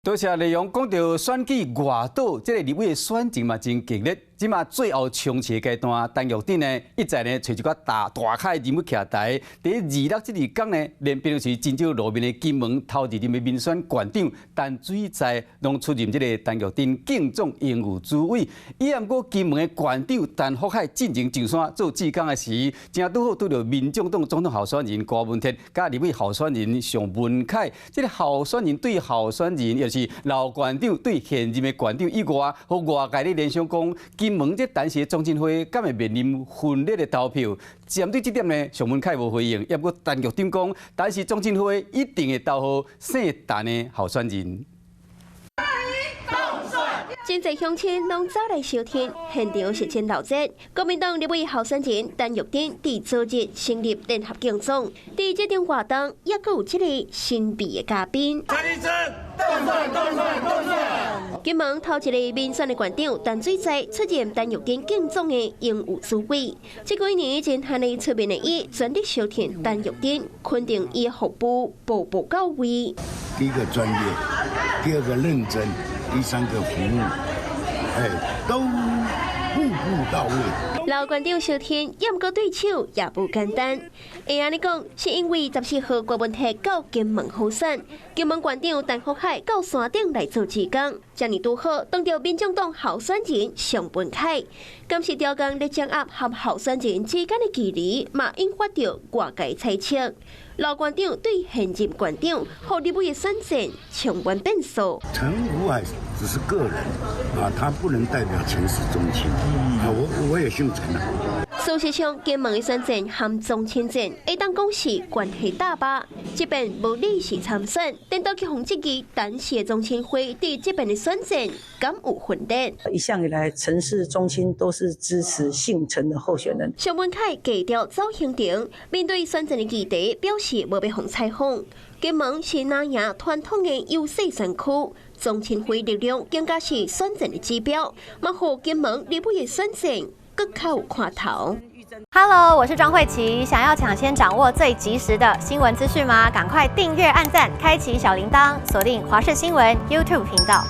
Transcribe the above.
多謝內容講到選舉外島，這个立委的選情嘛真激烈。這馬最後衝刺階段，陳玉珍呢一再呢揣一寡大大咖人物徛台，佇二六這二工呢，連平常時真少露面的金門頭一任的民選縣長陳水在，攏出任這个陳玉珍競總榮譽主委。伊毋過金門的縣長陳福海進前上山做志工的時，正拄好拄著民眾黨總統候選人柯文哲佮立委候選人尚文凱，這个候選人對候選人，也是老縣長對現任的縣長以外，予外界咧聯想講，金門這陳氏宗親會敢會面臨分裂的投票？針對這點呢，尚文凱無回應，也毋過陳局長講，陳氏宗親會一定會投予姓陳的候選人。真濟鄉親攏走來相聽，現場是真鬧熱。國民黨立委候選人陳玉珍佇昨日成立聯合競總，佇這場活動猶閣有這个神秘的嘉賓。金門頭一个民選的縣長陳水在出任陳玉珍競總的榮譽主委。這幾年真罕會出面的伊，全力相挺陳玉珍，肯定伊服務步步到位。第一個專業，第二個認真，第三個服務，哎，都步步到位。老縣長相挺，毋過對手也無簡單。會按呢講，是因為14號郭文鐵到金門輔選，金門縣長陳福海到山頂來做志工，這呢拄好當著民眾黨候選人尚文凱，敢是調工咧掌握和候選人之間的距離，嘛引發著外界猜測。老縣長對現任縣長，予立委的選戰充滿變數。陳福海只是個人啊，他不能代表陳氏宗親。啊，我也姓陳啊。事實上，金門的選戰和宗親戰，會當講是關係大吧。這邊無理事參選，顛倒去予質疑陳氏宗親會佇這邊的選戰，敢有分裂？一向以來，陳氏宗親都是支持姓陳的候選人。尚文凱低調走行程，面對選戰的議題，表示無欲予採訪。金門是藍營傳統的優勢選區，宗親會力量更加是選戰的指標，嘛予金門立委的選戰閣較有看頭。 Hello，我是莊慧琪，想要搶先掌握最及時的新聞資訊嗎？趕快訂閱、按讚、開啟小鈴鐺，鎖定華視新聞 YouTube 頻道。